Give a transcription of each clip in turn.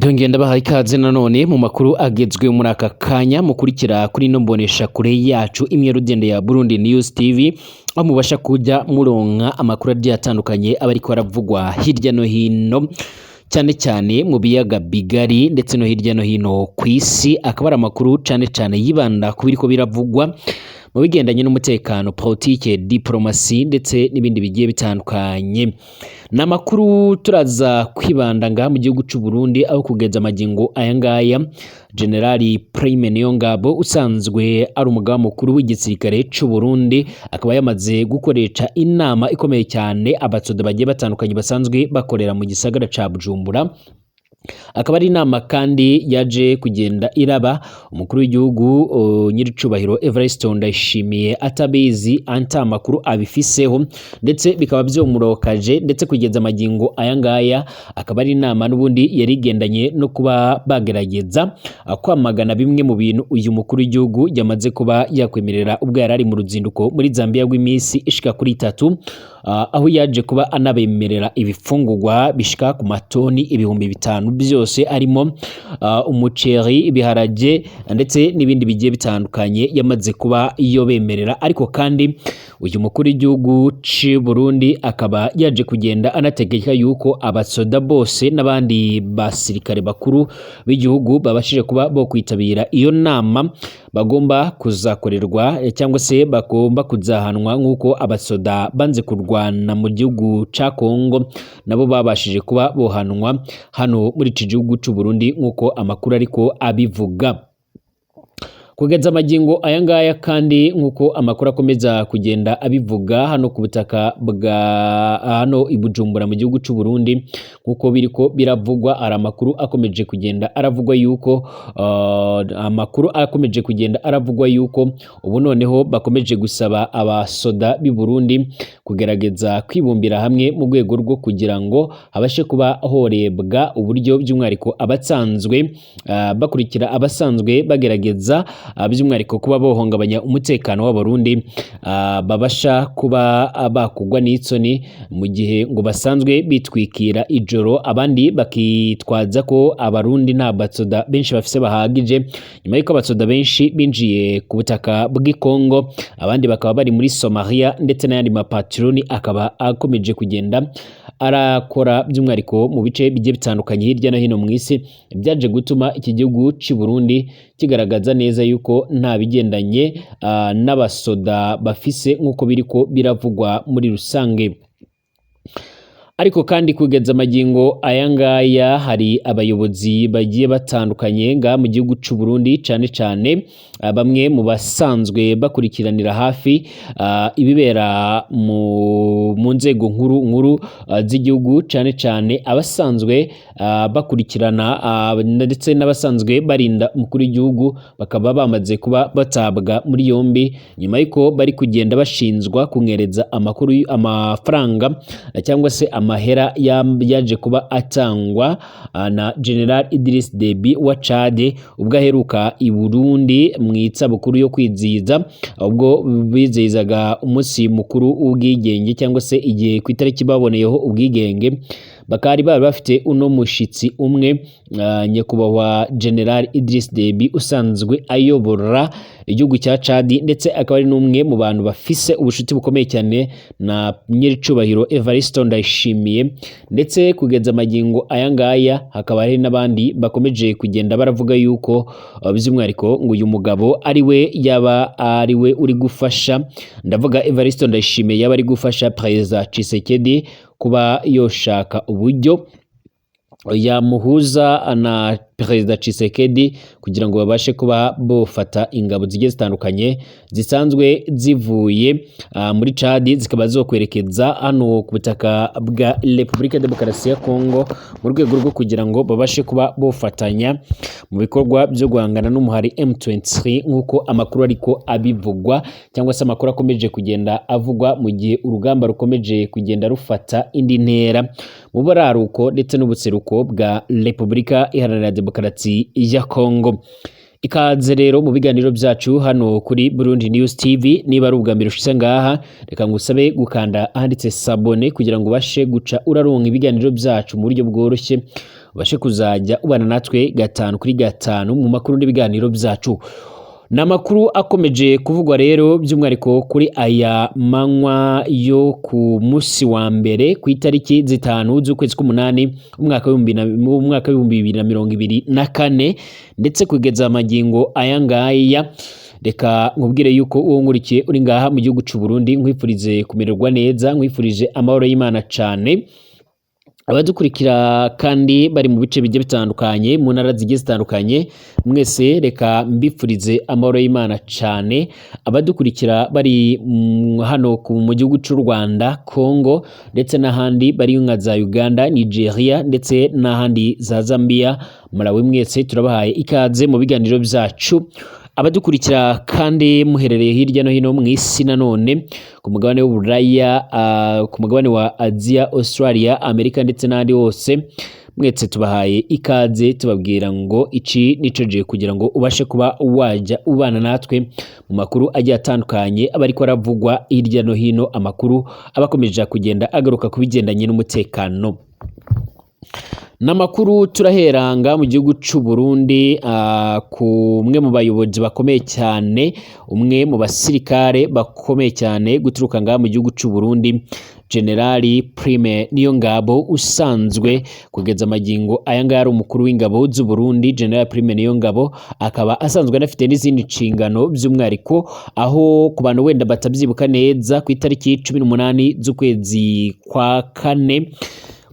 Ndongeye ndabaha ikaze nanone mu makuru agezwe muri aka kanya mukurikira kuri ino mbonesha kure yacu imwe rugendo ya Burundi News TV, aho mubasha kujya muronka amakuru agiye atandukanye aba ariko aravugwa hirya no hino, cyane cyane mu biyaga bigari ndetse no hirya no hino ku isi. Akaba ari amakuru cyane cyane yibanda ku biriko biravugwa mu bigendanye n'umutekano, politike, diplomasi ndetse n'ibindi bigiye bitandukanye. Ni amakuru turaza kwibanda ngaha mu gihugu c'u Burundi, aho kugeza amagingo aya ngaya Generali Prime Niyongabo usanzwe ari umugaba mukuru w'igisirikare c'u Burundi akaba yamaze gukoresha inama ikomeye cyane abatsoda bagiye batandukanye basanzwe bakorera mu gisagara ca Bujumbura. Akaba ari inama kandi yaje kugenda iraba umukuru w'igihugu nyiricubahiro Evariste Ndayishimiye atabizi, anta makuru abifiseho, ndetse bikaba vyomurokaje. Ndetse kugeza amagingo aya ngaya akaba ari inama n'ubundi yari igendanye no kuba bagerageza kwamagana bimwe mu bintu uyu mukuru w'igihugu yamaze kuba yakwemerera ubwo yari ari mu ruzinduko muri Zambia rw'iminsi ishika kuri 3, aho yaje kuba anabemerera ibifungurwa bishika ku matoni 5000 byose, arimo umuceri, ibiharage ndetse n'ibindi bigiye bitandukanye yamaze kuba iyo bemerera. Ariko kandi uyu mukuru w'igihugu c'u Burundi akaba yaje kugenda anategeka yuko abasoda bose n'abandi basirikare bakuru b'igihugu babashije kuba bo kwitabira iyo nama bagomba kuzakorerwa cyangwa se bagomba kuzahanwa, nk'uko abasoda banze kurwana mu gihugu ca Kongo nabo babashije kuba bohanwa hano muri iki gihugu c'u Burundi, nk'uko amakuru ariko abivuga. Kugeza amagingo aya ngaya kandi, nk'uko amakuru akomeza kugenda abivuga hano ku butaka bwa hano i Bujumbura mu gihugu c'u Burundi, nk'uko biriko biravugwa, ari amakuru akomeje kugenda aravugwa yuko amakuru akomeje kugenda aravugwa yuko ubu noneho bakomeje gusaba abasoda b'i Burundi kugerageza kwibumbira hamwe mu rwego rwo kugira ngo habashe kuba horebwa uburyo by'umwihariko abasanzwe bakurikira abasanzwe bagerageza by'umwihariko kuba bohungabanya umutekano w'Abarundi, babasha kuba bakugwa n'itsoni, mu gihe ngo basanzwe bitwikira ijoro abandi bakitwaza ko Abarundi nta basoda benshi bafise bahagije, nyuma y'uko abasoda benshi binjiye ku butaka bw'i Kongo, abandi bakaba bari muri Somalia, ndetse n'ayandi mapatroni akaba akomeje kugenda arakora by'umwihariko mu bice bigiye bitandukanye hirya no hino mu isi. Byaje gutuma iki gihugu c'u Burundi kigaragaza neza yuko nta bigendanye n'abasoda bafise nk'uko biriko biravugwa muri rusange. Ariko kandi kugeza amagingo aya ngaya hari abayobozi bagiye batandukanye ngaha mu gihugu c'u Burundi, cane cane bamwe mu basanzwe bakurikiranira hafi ibibera mu nzego nkuru nkuru z'igihugu, cane cane abasanzwe bakurikirana ndetse n'abasanzwe barinda umukuru w'igihugu, bakaba bamaze kuba batabwa muri yombi nyuma y'uko bari kugenda bashinzwa kunyereza amakuru, amafaranga cyangwa se amahera yaje kuba atangwa na General Idris Deby wa Chad ubwo aheruka i Burundi mu isabukuru yo kwizihiza, ubwo bizihizaga umunsi mukuru w'ubwigenge cyangwa se igihe ku itariki baboneyeho ubwigenge, bakaba bari bafite uno mushitsi umwe, nyakubahwa General Idris Deby usanzwe ayobora igihugu cya Chad, ndetse akaba ari n'umwe mu bantu bafise ubushuti bukomeye cyane na nyiricubahiro Evariste Ndayishimiye. Ndetse kugeza amagingo aya ngaya hakaba hari n'abandi bakomeje kugenda baravuga yuko by'umwihariko ngo uyu mugabo ari we yaba ari we uri gufasha, ndavuga Evariste Ndayishimiye, yaba ari gufasha Perezida Tshisekedi kuba yoshaka uburyo yamuhuza na Perezida Tshisekedi kugira ngo babashe kuba bofata ingabo zigiye zitandukanye zisanzwe zivuye muri Chad, zikaba zokwerekeza hano ku butaka bwa Repubulika Demokarasi ya Kongo, mu rwego rwo kugira ngo babashe kuba bofatanya mu bikorwa byo guhangana n'umuhari M23, nk'uko amakuru ariko abivugwa cyangwa se amakuru akomeje kugenda avugwa, mu gihe urugamba rukomeje kugenda rufata indi ntera mu buraruko ndetse n'ubuseruko bwa Repubulika Iharanira Demokarasi ya Kongo. Ikaze rero mu biganiro byacu hano kuri Burundi News TV. Niba ari ubwa mbere ushitse ngaha, reka ngusabe gukanda ahanditse s'abonner kugira ngo ubashe guca uraronka ibiganiro byacu mu buryo bworoshye. Ubashe kuzajya ubana natwe gatanu kuri gatanu mu makuru n'ibiganiro byacu. Ni amakuru akomeje kuvugwa rero by'umwihariko kuri aya manywa yo ku munsi wa mbere, ku itariki 5 z'ukwezi k'umunani, umwaka w'2024. Ndetse kugeza amagingo aya ngaya, reka nkubwire yuko uwo nkurikiye uri ngaha mu gihugu c'u Burundi, nkwifurize kumererwa neza, nkwifurije amahoro y'Imana cane. Abadukurikira kandi bari mu bice bigiye bitandukanye, mu ntara zigiye zitandukanye, mwese reka mbifurize amahoro y'Imana cane. Abadukurikira bari hano mu gihugu c'u Rwanda, Congo, ndetse n'ahandi bari nka za Uganda, Nigeria, ndetse n'ahandi za Zambia, Malawi, mwese turabahaye ikaze mu biganiro byacu. Abadukurikira kandi muherereye hirya no hino mu isi, nanone ku mugabane w'Uburaya, ku mugabane wa Aziya, Australia, Amerika, ndetse n'ahandi hose, mwese tubahaye ikaze, tubabwira ngo iki nico gihe kugira ngo ubashe kuba wajya ubana natwe mu makuru agiye atandukanye aba ariko aravugwa hirya no hino, amakuru aba akomeje kugenda agaruka ku bigendanye n'umutekano. N'amakuru turaheranga mu gihugu c'u Burundi, ku umwe mu bayobozi bakomeye cyane, umwe mu basirikare bakomeye cyane guturuka ngaha mu gihugu c'u Burundi, Generali Prime Niyongabo, usanzwe kugeza amagingo aya ngaya ari umukuru w'ingabo z'u Burundi. General Prime Niyongabo akaba asanzwe anafite n'izindi nshingano, by'umwihariko aho ku bantu wenda batabyibuka neza, ku itariki 18 z'ukwezi kwa kane,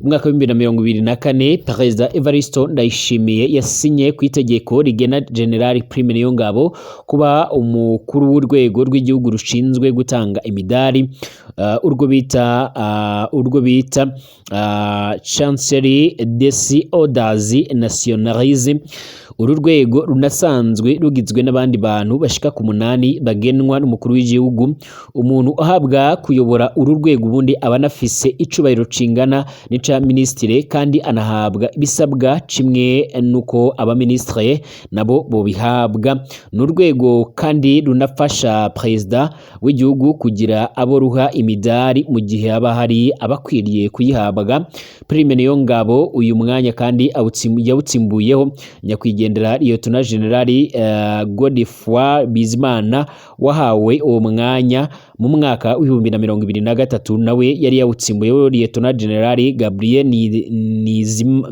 umwaka w'2024, Perezida Evaristo Ndayishimiye yasinye ku itegeko rigena General Prime Niyongabo kuba umukuru w'urwego rw'igihugu rushinzwe gutanga imidari, urwo bita Chancellerie des Ordres Nationales. Uru rwego runasanzwe rugizwe n'abandi bantu bashika ku 8 bagenwa n'umukuru w'igihugu. Umuntu uhabwa kuyobora uru rwego ubundi aba anafise icubahiro cingana n'ica minisitire, kandi anahabwa ibisabwa kimwe nuko abaminisitire nabo bobihabwa. Ni urwego kandi runafasha perezida w'igihugu kugira abo ruha imidari mu gihe haba hari abakwiriye kuyihabwa. Prime Niyongabo uyu mwanya kandi yawutsimbuyeho nyakwigendera Liyetona Generali Godefroid Bizimana, wahawe uwo mwanya mu mwaka w'2023. Nawe yari yawutsimbuyeho Liyetona Generali Gabriel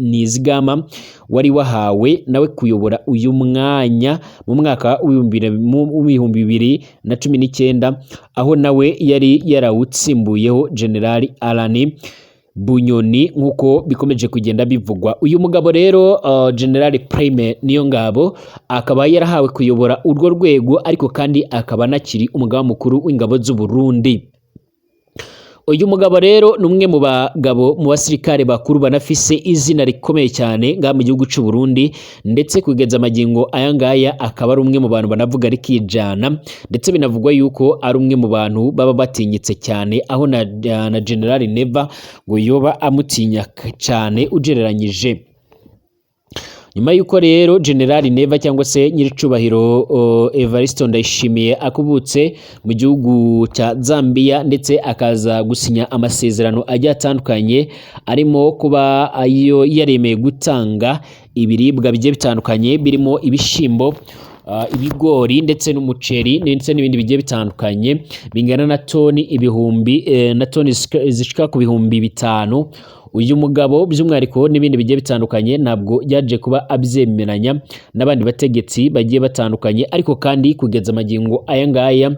Nizigama, wari wahawe nawe kuyobora uyu mwanya mu mwaka w'2019, aho nawe yari yarawutsimbuyeho Generali Alani Bunyoni, nk'uko bikomeje kugenda bivugwa. Uyu mugabo rero, General Prime Niyongabo, akaba yarahawe kuyobora urwo rwego, ariko kandi akaba anakiri umugaba mukuru w'ingabo z'u Burundi. Uyu mugabo rero ni umwe mu bagabo, mu basirikare bakuru banafise izina rikomeye cyane ngaha mu gihugu c'u Burundi, ndetse kugeza amagingo aya ngaya akaba ari umwe mu bantu banavuga rikijana, ndetse binavugwa yuko ari umwe mu bantu baba batinyitse cyane, aho na General Neva ngo yoba amutinya cyane ugereranyije. Nyuma y'uko rero General Neva, cyangwa se nyiricubahiro Evaristo Ndayishimiye, akubutse mu gihugu cya Zambia, ndetse akaza gusinya amasezerano agiye atandukanye, arimo kuba ayo yaremeye gutanga ibiribwa bigiye bitandukanye, birimo ibishimbo, ibigori, ndetse n'umuceri, ndetse n'ibindi bigiye bitandukanye, bingana na toni ibihumbi na toni zishika ku 5000. Uyu mugabo by'umwihariko n'ibindi bigiye bitandukanye ntabwo yaje kuba abyemeranya n'abandi bategetsi bagiye batandukanye. Ariko kandi kugeza amagingo aya ngaya,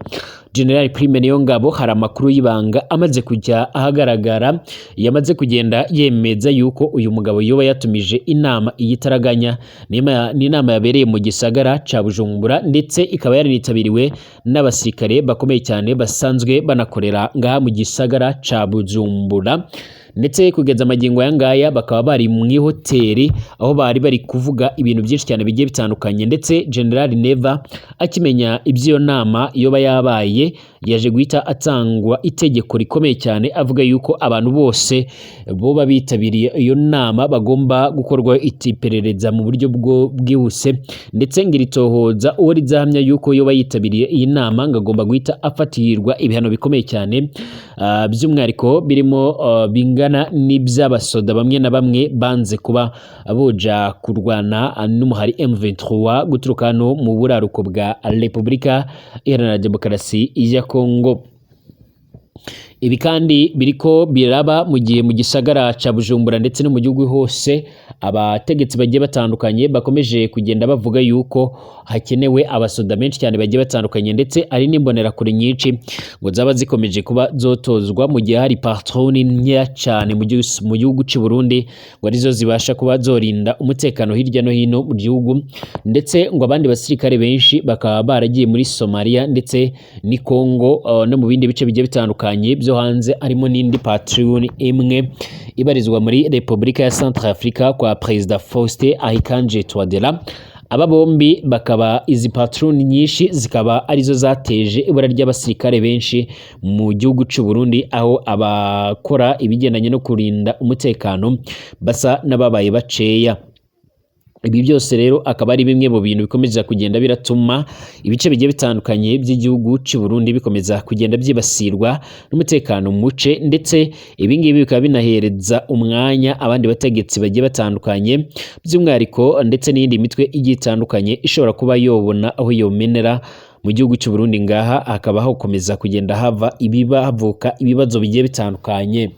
General Prime Niyongabo hari amakuru y'ibanga amaze kujya ahagaragara, yamaze kugenda yemeza yuko uyu mugabo yoba yatumije inama iyitaraganya. Ni inama yabereye mu gisagara ca Bujumbura, ndetse ikaba yaranitabiriwe n'abasirikare bakomeye cyane basanzwe banakorera ngaha mu gisagara ca Bujumbura. Ndetse kugeza amagingo aya ngaya bakaba bari mu ihoteli, aho bari bari kuvuga ibintu byinshi cyane bigiye bitandukanye. Ndetse General Neva akimenya iby'iyo nama yoba yabaye, yaje guhita atangwa itegeko rikomeye cyane, avuga yuko abantu bose boba bitabiriye iyo nama bagomba gukorwa iperereza mu buryo bwo bwihuse, ndetse ngo iritohoza uwo rizahamya yuko yoba yitabiriye iyi nama ngo agomba guhita afatirwa ibihano bikomeye cyane, by'umwihariko birimo bingana bingana n'iby'abasoda bamwe na bamwe banze kuba boja kurwana n'umuhari M23 guturuka hano mu buraruko bwa Repubulika Iharanira Demokarasi ya Kongo. Ibi kandi biriko biraba mu gihe mu gisagara ca Bujumbura ndetse no mu gihugu hose abategetsi bagiye batandukanye bakomeje kugenda bavuga yuko hakenewe abasoda benshi cyane bagiye batandukanye, ndetse ari n'imbonerakure nyinshi ngo zaba zikomeje kuba zotozwa, mu gihe hari patroni nkeya cyane mu gihugu c'u Burundi ngo arizo zibasha kuba zorinda umutekano hirya no hino mu gihugu, ndetse ngo abandi basirikare benshi bakaba baragiye muri Somalia ndetse ni Congo, no mu bindi bice bigiye bitandukanye byo hanze, harimo n'indi patroni imwe ibarizwa muri Repubulika ya Centrafrica kwa Perezida Faustin Archange Touadera. Aba bombi bakaba izi patroni nyinshi zikaba arizo zateje ibura ry'abasirikare benshi mu gihugu c'u Burundi, aho abakora ibigendanye no kurinda umutekano basa n'ababaye baceya. Ibi byose rero akaba ari bimwe mu bintu bikomeza kugenda biratuma ibice bigiye bitandukanye by'igihugu cy'u Burundi bikomeza kugenda byibasirwa n'umutekano muce, ndetse ibi ngibi bikaba binahereza umwanya abandi bategetsi bagiye batandukanye by'umwihariko, ndetse n'iyindi mitwe igiye itandukanye ishobora kuba yobona aho yomenera mu gihugu cy'u Burundi. Ngaha hakaba hakomeza kugenda hava ibiba havuka ibibazo bigiye bitandukanye.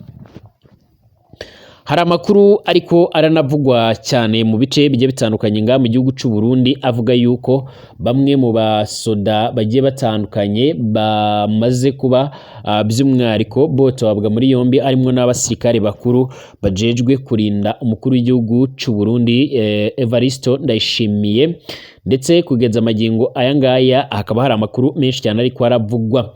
Hari amakuru ariko aranavugwa cyane mu bice bigiye bitandukanye ngaha mu gihugu cy'u Burundi, avuga yuko bamwe mu basoda bagiye batandukanye bamaze kuba by'umwihariko botabwa muri yombi, harimo n'abasirikare bakuru bajejwe kurinda umukuru w'igihugu cy'u Burundi, Evaristo Ndayishimiye. Ndetse kugeza amagingo aya ngaya hakaba hari amakuru menshi cyane ariko aravugwa.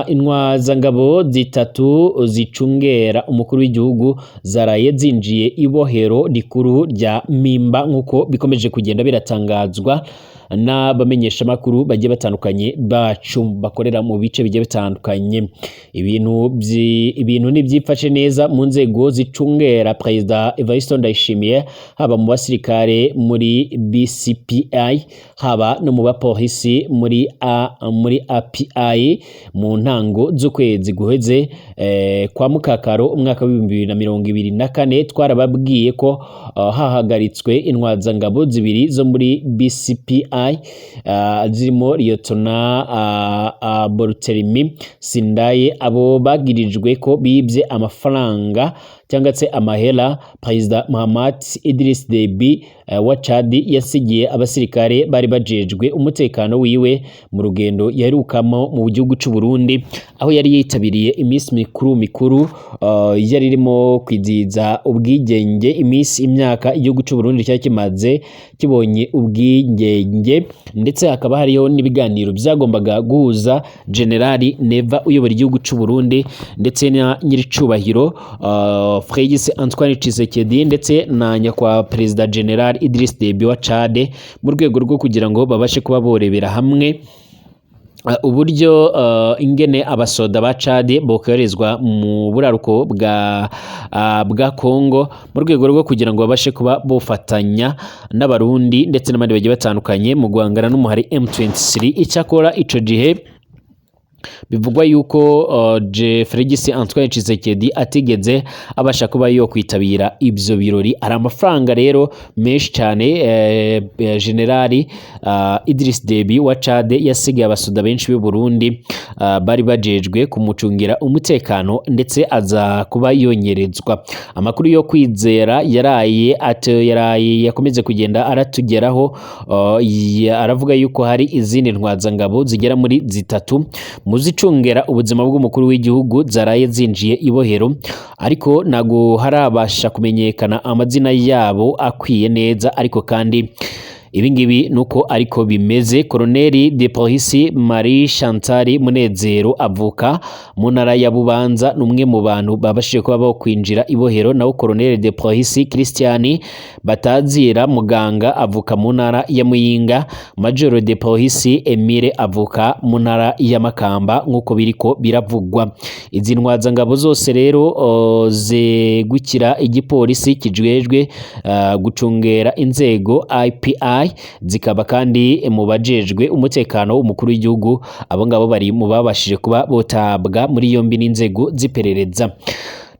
Intwazangabo zitatu zicungera umukuru w'igihugu zaraye zinjiye ibohero rikuru rya Mpimba, nk'uko bikomeje kugenda biratangazwa n'abamenyeshamakuru bagiye batandukanye bacu bakorera mu bice bigiye bitandukanye. Ibintu ntibyifashe neza mu nzego zicungera Perezida Evariste Ndayishimiye, haba mu basirikare muri BCPI, haba no mu bapolisi muri API. Mu ntango z'ukwezi guheze kwa Mukakaro umwaka w'2024, twarababwiye ko hahagaritswe intwazangabo zibiri zo muri BCPI, zirimo Liyetona Barthelemy Sindaye. Abo bagirijwe ko bibye amafaranga cyangwa se amahera Perezida Mahamat Idriss Deby wa Chad yasigiye abasirikare bari bajejwe umutekano wiwe mu rugendo yaherukamo mu gihugu cy'u Burundi, aho yari yitabiriye iminsi mikuru yari irimo kwizihiza ubwigenge, iminsi imyaka igihugu cy'u Burundi cyari kimaze kibonye ubwigenge. Ndetse hakaba hariho n'ibiganiro byagombaga guhuza Generali Neva uyobora igihugu cy'u Burundi ndetse na nyiricubahiro Félix Antoine Tshisekedi ndetse na nyakwa Perezida General Idriss Deby wa Chad, mu rwego rwo kugira ngo babashe kuba borebera hamwe uburyo ingene abasoda ba Chad bokoherezwa mu buraruko bwa Congo, mu rwego rwo kugira ngo babashe kuba bofatanya n'Abarundi ndetse n'abandi bagiye batandukanye mu guhangana n'umuhari M23. Icyakora ico gihe bivugwa yuko Felix Antoine Tshisekedi atigeze abasha kuba yo kwitabira ibyo birori. Hari amafaranga rero menshi cyane Generali Idriss Deby wa Chad yasigaye abasoda benshi b'u Burundi bari bajejwe kumucungira umutekano, ndetse aza kuba yonyerezwa. Amakuru yo kwizera yaraye yakomeze kugenda aratugeraho, aravuga yuko hari izindi ntwazangabo zigera muri zitatu mu zicungera ubuzima bw'umukuru w'igihugu zaraye zinjiye ibohero, ariko ntago harabasha kumenyekana amazina yabo akwiye neza. Ariko kandi ibingibi nuko ariko bimeze. Colonel de Police Marie Chantal Munezero avuka mu ntara ya Bubanza, numwe mu bantu babashije kuba bakwinjira ibohero. Naho Colonel de Police Christian Batazira Muganga avuka mu ntara ya Muyinga, Major de Police Emile avuka mu ntara ya Makamba, nkuko biriko biravugwa. Izi ntwazangabo zose rero zegukira igipolisi kijejwe gucungera inzego IPI. API zikaba kandi mu bajejwe umutekano w'umukuru w'igihugu. Abo ngabo bari mu babashije kuba botabwa muri yombi n'inzego z'iperereza.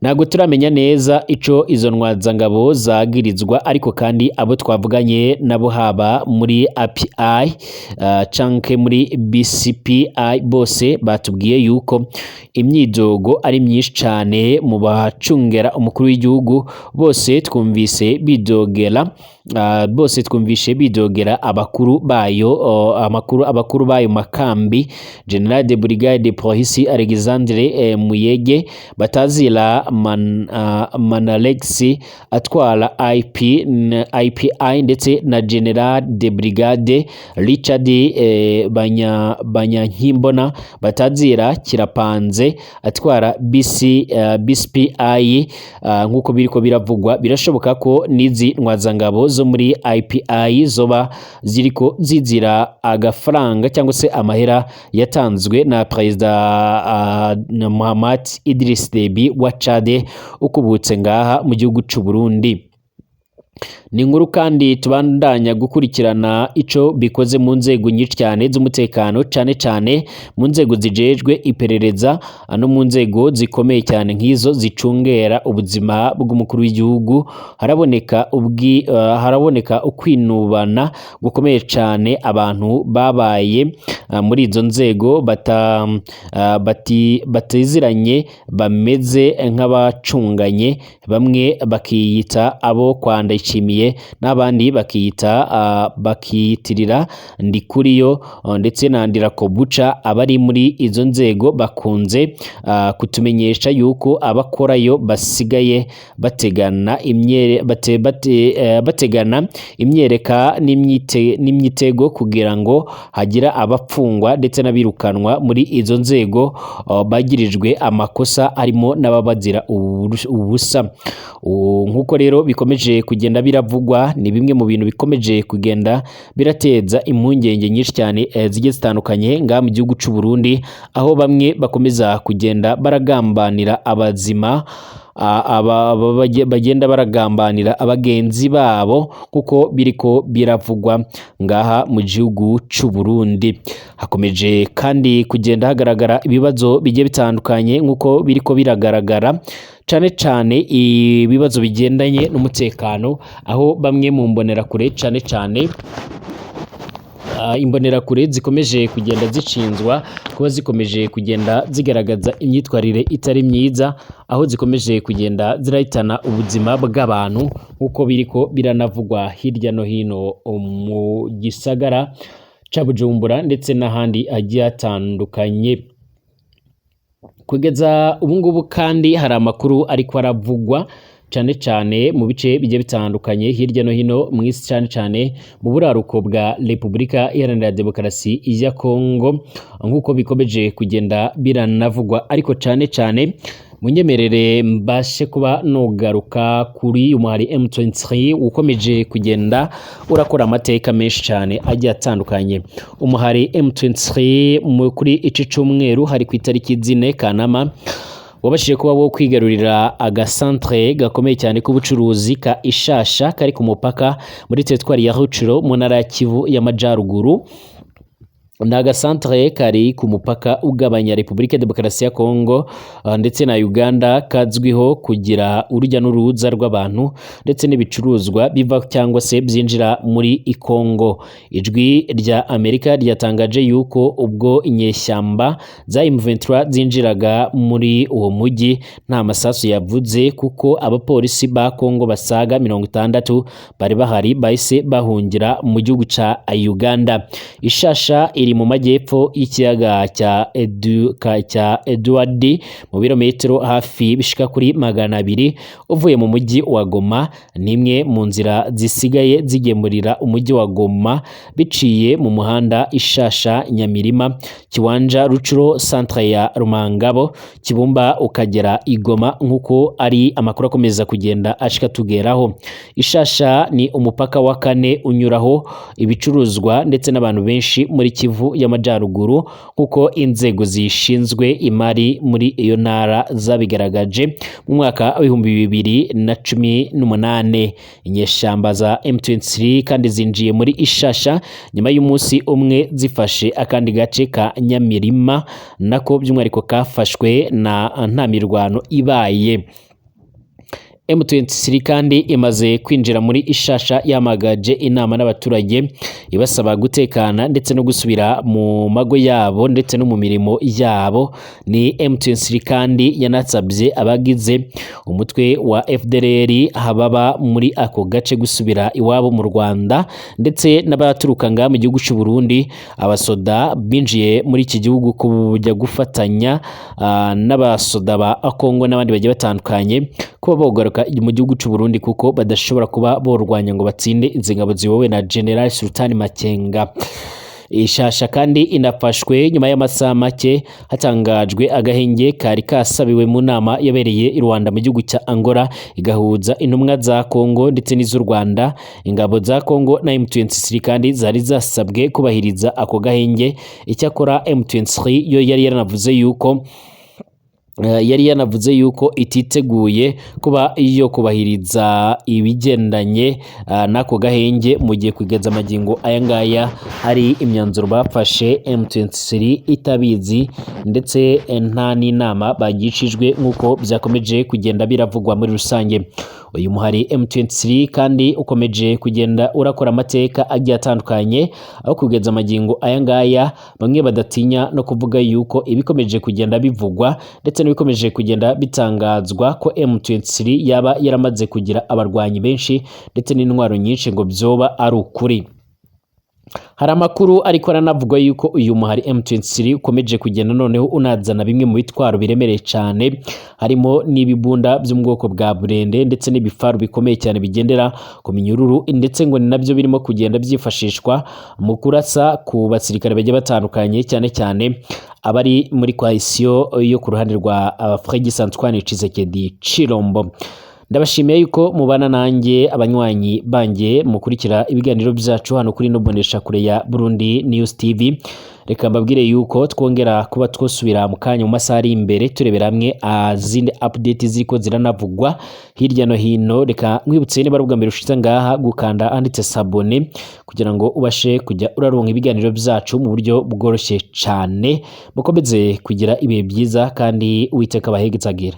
Ntabwo turamenya neza ico izo ntwazangabo zagirizwa, ariko kandi abo twavuganye nabo haba muri API canke muri BCPI bose batubwiye yuko imyidogo ari myinshi cane mu bacungera umukuru w'igihugu. Bose twumvishe bidogera abakuru bayo, amakuru abakuru bayo makambi, General de Brigade Prohisi Alexandre Muyege batazira Manalex atwara IPI ndetse na General de Brigade Richard Banyankimbona batazira Kirapanze atwara BCPI. Nkuko biriko biravugwa, birashoboka ko n'izi ntwazangabo zo muri IPI zoba ziriko zizira agafaranga cyangwa se amahera yatanzwe na Perezida Mahamat Idriss Deby wa Chad ukubutse ngaha mu gihugu c'u Burundi. Ni inkuru kandi tubandanya gukurikirana ico bikoze mu nzego nyinshi cyane z'umutekano, cane cane mu nzego zijejwe iperereza no mu nzego zikomeye cyane nk'izo zicungera ubuzima bw'umukuru w'igihugu. Haraboneka ukwinubana gukomeye cane. Abantu babaye muri izo nzego batiziranye, bameze nk'abacunganye, bamwe bakiyita abo kwa Ndayishimiye n'abandi bakiyitirira Ndikuriyo ndetse na Ndirakobuca. Abari muri izo nzego bakunze kutumenyesha yuko abakorayo basigaye bategana imyereka n'imyitego kugira ngo hagira abapfungwa ndetse n'abirukanwa muri izo nzego bagirijwe amakosa, harimo n'ababazira ubusa. Nk'uko rero bikomeje kugenda biravugwa, ni bimwe mu bintu bikomeje kugenda birateza impungenge nyinshi cyane zigiye zitandukanye ngaha mu gihugu c'u Burundi, aho bamwe bakomeza kugenda baragambanira abazima, bagenda baragambanira abagenzi babo, kuko biriko biravugwa ngaha mu gihugu c'u Burundi. Hakomeje kandi kugenda hagaragara ibibazo bigiye bitandukanye, nk'uko biriko biragaragara cane cane ibibazo bigendanye n'umutekano, aho bamwe mu mbonerakure, cane cane imbonerakure zikomeje kugenda zishinzwa kuba zikomeje kugenda zigaragaza imyitwarire itari myiza, aho zikomeje kugenda zirahitana ubuzima bw'abantu, nk'uko biriko biranavugwa hirya no hino mu gisagara ca Bujumbura ndetse n'ahandi hagiye hatandukanye. Kugeza ubu ngubu kandi hari amakuru ariko aravugwa cane cane mu bice bigiye bitandukanye hirya no hino mu isi, cane cane mu buraruko bwa Repubulika Iharanira Demokarasi ya Kongo, nk'uko bikomeje kugenda biranavugwa. Ariko cane cane munyemerere mbashe kuba nogaruka kuri umuhari M23 ukomeje kugenda urakora amateka menshi cyane agiye atandukanye. Umuhari M23 kuri ici cumweru, hari ku itariki 4 Kanama, wabashije kuba wo kwigarurira agasantre gakomeye cyane k'ubucuruzi ka Ishasha kari ku mupaka muri teritwari ya Rucuro mu ntara ya Kivu y'Amajaruguru. Ni agasantere kari ku mupaka ugabanya Repubulika ya Demokarasi ya Kongo ndetse na Uganda, kazwiho kugira urujya n'uruza rw'abantu ndetse n'ibicuruzwa biva cyangwa se byinjira muri Kongo. Ijwi rya Amerika ryatangaje yuko ubwo inyeshyamba za M23 zinjiraga muri uwo mujyi nta masasu yavuze, kuko abapolisi ba Kongo basaga 60 bari bahari bahise bahungira mu gihugu ca Uganda. Ishasha iri mu majyepfo y'ikiyaga cya Edward, mu birometero hafi bishika kuri 200 uvuye mu mujyi wa Goma. Ni imwe mu nzira zisigaye zigemurira umujyi wa Goma biciye mu muhanda Ishasha Nyamirima Kiwanja Rucuro centre ya Rumangabo Kibumba ukagera i Goma, nk'uko ari amakuru akomeza kugenda ashika tugeraho. Ishasha ni umupaka wa kane unyuraho ibicuruzwa ndetse n'abantu benshi muri Kivu Kivu y'Amajaruguru, kuko inzego zishinzwe imari muri iyo ntara zabigaragaje mu mwaka w'2018. Inyeshamba za M23 kandi zinjiye muri Ishasha nyuma y'umunsi umwe zifashe akandi gace ka Nyamirima, nako by'umwihariko kafashwe na nta mirwano ibaye. M23 kandi imaze kwinjira muri Ishasha yamagaje inama n'abaturage ibasaba gutekana ndetse no gusubira mu mago yabo ndetse no mu mirimo yabo. Ni M23 kandi yanasabye abagize umutwe wa FDLR hababa muri ako gace gusubira iwabo mu Rwanda, ndetse n'abaturuka ngaha mu gihugu cy'u Burundi. Abasoda binjiye muri iki gihugu kujya gufatanya n'abasoda ba Kongo n'abandi bagiye batandukanye kuba bogaruka mu gihugu cy'u Burundi, kuko badashobora kuba borwanya ngo batsinde izi ngabo ziyobowe na General Sultan Makenga. Ishasha kandi inafashwe nyuma y'amasaha make hatangajwe agahenge kari kasabiwe mu nama yabereye i Rwanda mu gihugu cya Angola, igahuza intumwa za Kongo ndetse n'iz'u Rwanda. Ingabo za Kongo na M23 kandi zari zasabwe kubahiriza ako gahenge. Icyakora M23 yo yari yanavuze yuko ititeguye kuba yo kubahiriza ibigendanye n'ako gahenge, mu gihe kugeza amagingo aya ngaya ari imyanzuro bafashe M23 itabizi, ndetse nta n'inama bagishijwe, nk'uko byakomeje kugenda biravugwa muri rusange. Uyu muhari M23 kandi ukomeje kugenda urakora amateka agiye atandukanye, aho kugeza amagingo aya ngaya bamwe badatinya no kuvuga yuko ibikomeje kugenda bivugwa ndetse n'ibikomeje kugenda bitangazwa ko M23 yaba yaramaze kugira abarwanyi benshi ndetse n'intwaro nyinshi ngo byoba ari ukuri. Hari amakuru ariko aranavugwa yuko uyu muhari M23 ukomeje kugenda noneho unazana bimwe mu bitwaro biremereye cyane, harimo n'ibibunda byo mu bwoko bwa burende ndetse n'ibifaru bikomeye cyane bigendera ku minyururu, ndetse ngo ni nabyo birimo kugenda byifashishwa mu kurasa ku basirikare bagiye batandukanye, cyane cyane abari muri coalition yo ku ruhande rwa Félix Antoine Tshisekedi Tshilombo. Ndabashimiye yuko mubana nanjye, abanywanyi banjye mukurikira ibiganiro byacu hano kuri ino bonesha kure ya Burundi News TV. Reka mbabwire yuko twongera kuba twosubira mu kanya mu masaha ari imbere, turebera hamwe zindi update ziriko ziranavugwa hirya no hino. Reka nkwibutse, niba ari ubwa mbere ushitse ngaha, gukanda handitse s'abonner kugira ngo ubashe kujya uraronka ibiganiro byacu mu buryo bworoshye cyane. Mukomeze kugira ibihe byiza kandi Uwiteka abahegetsagire.